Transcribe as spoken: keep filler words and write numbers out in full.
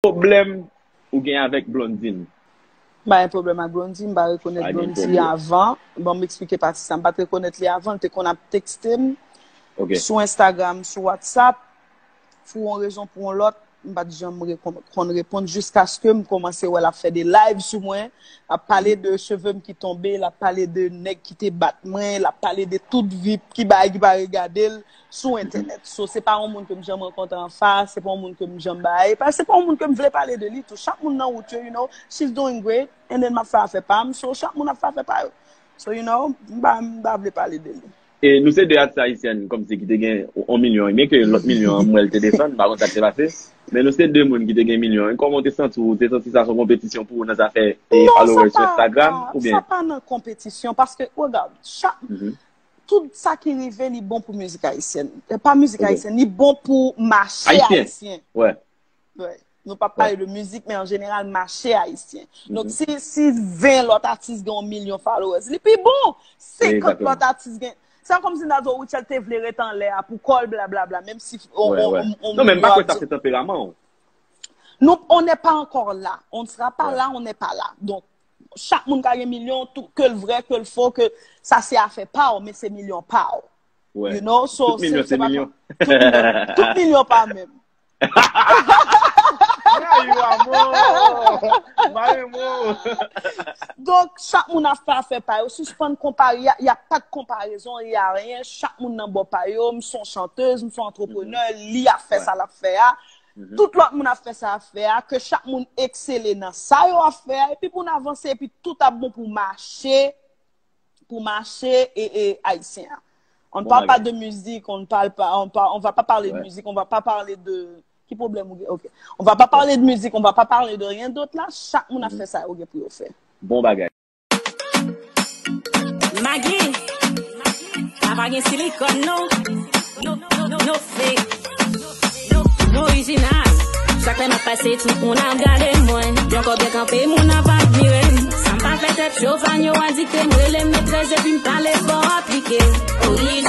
pwoblèm ou gen avèk Blondine? M pa gen pwoblèm ak Blondie, m pa rekonèt Blondie avan. Bon, m eksplike pati sa. M pa t rekonèt li avan, l te konn ap tekste m sou Instagram, sou WhatsApp, pou yon rezon, pou yon lòt, m pa t janm konn reponn jiskaske m kòmanse wè l ap fè de live sou mwen, ap pale de cheve m ki tonbe, l ap pale de nèg ki te bat mwen, l ap pale de tout vi ki bagay ki pa regade l sou entènèt. So, se pa yon moun ke m janm rankontre anfas, se pa yon moun ke m janm bay, pa, se pa yon moun ke m vle pale de li tou. Chak moun nan wout yo, you know, she's doing great, and then m ap fè afè pa m, so chak moun ap fè afè pa yo. So, you know, m pa, m pa vle pale de li. E nou se de atis ayisyèn kòmsi ki te gen yon milyon, byen ke lòt milyon an m wè l te desann, m pa konn sa k te pase. Men nou se de moun ki te gen milyon. Kòman w te santi w? Ou te santi sa se yon konpetisyon pou ou nan zafè e followers sou Instagram, oubyen? Non, sa pa nan konpetisyon, paske, regard, chak, tout sa ki rive, li bon pou mizik ayisyèn. E pa mizik ayisyèn, li bon pou mache ayisyen. Wè. Nou p ap pale de mizik, men an jeneral, mache ayisyen. Donk, si, si ven lòt atis gen yon milyon followers, li pi bon. Senkant lòt atis gen. Se kòmsi n ta di w Rutshelle te vle ret anlè a pou kò l, blablabla, menm si on, on, on, on Non, men m pa kwè sa se tanperaman w. Nou, on n'est pas encore là. On ne sera pas là, on n'est pas là. Donk, chak moun ka gen milyon, tou, ke l vrè, ke l fo, ke sa se afè pa w, men se milyon pa w. You know, so, tout milyon se milyon. Tout milyon, tout milyon pa menm. Donk, chak moun ap fè afè pa yo. Sispann konpare. Y a, y a pas de comparaison, y a rien. Chak moun nan bò pa yo. M se yon chantèz, m se yon antreprenè. Li ap fè sa l ap fè a. Tout lòt moun ap fè sa ap fè a. Ke chak moun eksele nan sa yo ap fè a. Epi pou n avanse, epi tout ap bon pou mache. Pou mache e, e ayisyen an. On ne parle pas de musique, on ne parle pas, on, par- on va pas parler de musique, on va pas parler de... Ki pwoblèm ou gen? Ok. On va pas parler de musique, on va pas parler de rien d'autre là. Chak moun ap fè sa yo gen pou yo fè. Bon bagay. Magi, sa pa gen silikòn non. No, no, no, no fake. Nou orijinal. Chak lè m ap pase, tout moun ap gade mwen. Byen kò byen kanpe, moun ap admire m. Sa m pa fè tèt cho, fan yo adikte m. Rele m metrès epi m pale fò aplike. Orijinal.